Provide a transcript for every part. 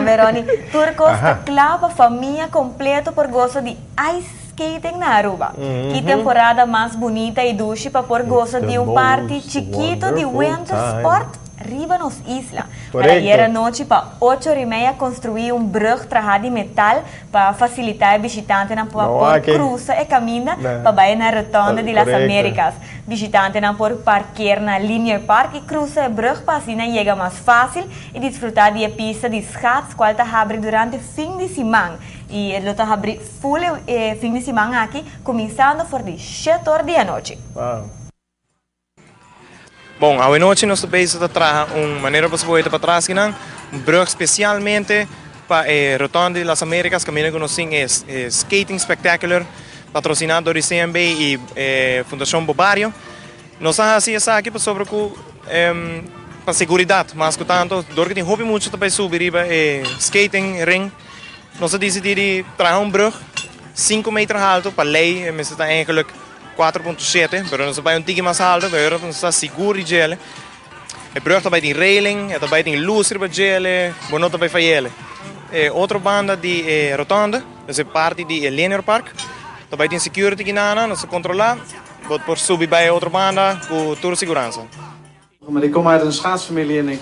Meroni, tur cos ta cla pa famia completo por goza di ice skating na Aruba. Ki temporada mas bunita y dushi pa por goza di un parti chikito di winter sport riba nos isla. Para ayera nochi pa 8:30 construi un brug traha di metal pa facilita e bishitantenan pa por cruza e caminda pa bay na rotonde di Las Americas. Bishitantenan por parkeer na Linear Park y cruza e brug pa asina yega mas facil y disfruta di e pista di schaats cual ta habri durante fin di siman y lo ta habri full e fin di siman aki cuminsando for di 7 or di anochi. Bon, anochi nos ta bezig ta traha un manera pa por pa atras un brug specialmente pa e rotonde di Las Americas, caminda cu nos tin e Skating Spectacular, patrocina pa CMB y Fundacion Bobario. Nos a haci esaki pasobra cu pa seguridad, mas cu tanto, door cu tin hopi mucha pa subi riba e skating ring, nos a dicidi di traha un brug 5 meter halto, pa ley, ta eigenlijk 4.7, pero nos ta bay un tiki mas halto, pero nos ta sigur di dje. E brug tambe tin railing, e tambe tin luz riba dje, bo no tambe fayele. E otro banda di rotonde, e parti di Linear Park, tambe tin security aki, nos ta controla, por subi bay otro banda cu tur seguransa. Maar ik kom uit een schaatsfamilie en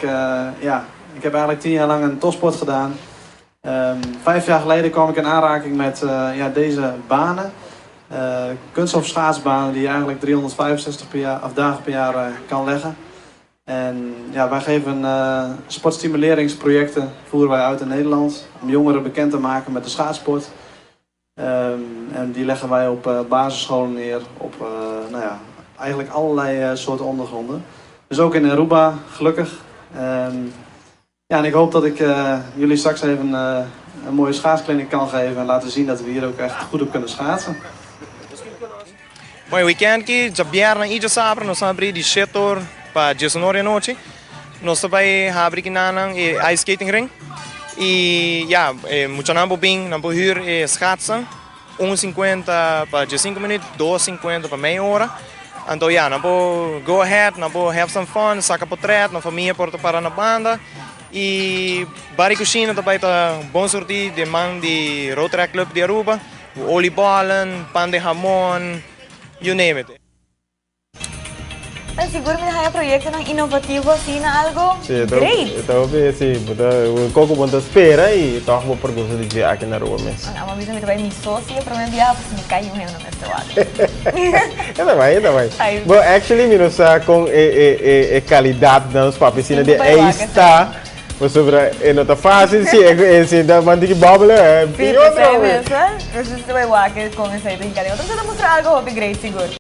ja, ik heb eigenlijk 10 jaar lang een topsport gedaan. 5 jaar geleden kwam ik in aanraking met ja, deze banen. Kunststofschaatsbanen die je eigenlijk 365 per jaar, of dagen per jaar kan leggen. En ja, wij geven sportstimuleringsprojecten, voeren wij uit in Nederland. Om jongeren bekend te maken met de schaatsport. En die leggen wij op basisscholen neer, op nou ja, eigenlijk allerlei soorten ondergronden. Dus ook in Aruba, gelukkig. Ja, en ik hoop dat ik jullie straks even een mooie schaatsclinic kan geven en laten zien dat we hier ook echt goed op kunnen schaatsen. Bon, weekend aki, diabierna y diasabra, nos ta habri di 7 or pa 19 di anochi. Nos ta bay habri aki na e ice skating ring. Y ja, muchanan por bin, nan por huur e schaatsen. 1,50 pa 5 minuut, 2,50 pa mey ora. Anto ja, nan por go ahead, nan por have some fun, saca portret, nan famia por para na banda. Y bar y cushina tambe ta bon surti di man di Rotary Club di Aruba, oliebollen, pan de jamon, you name it. Mas sigur mi haya proyectonan innovativo asina, algo great. Anto, si, un poco bo ta spera y toch bo por gosa di dje aki na Aruba mes. Ah, ma bisa mi bay mi socio prome biaha, pues mi cay un no mester wak. Esta bay, esta bay. Ay. Well, actually, mi no sa con e calidad na nos piscina di Cinco bay wak, esta. Sobre, e no ta facil, si, si, da mandi bubble, Si, otro. Esey mes, eh? Nos bay wak con esey tin cadena. Otro ta mustra algo hopi great, sigur.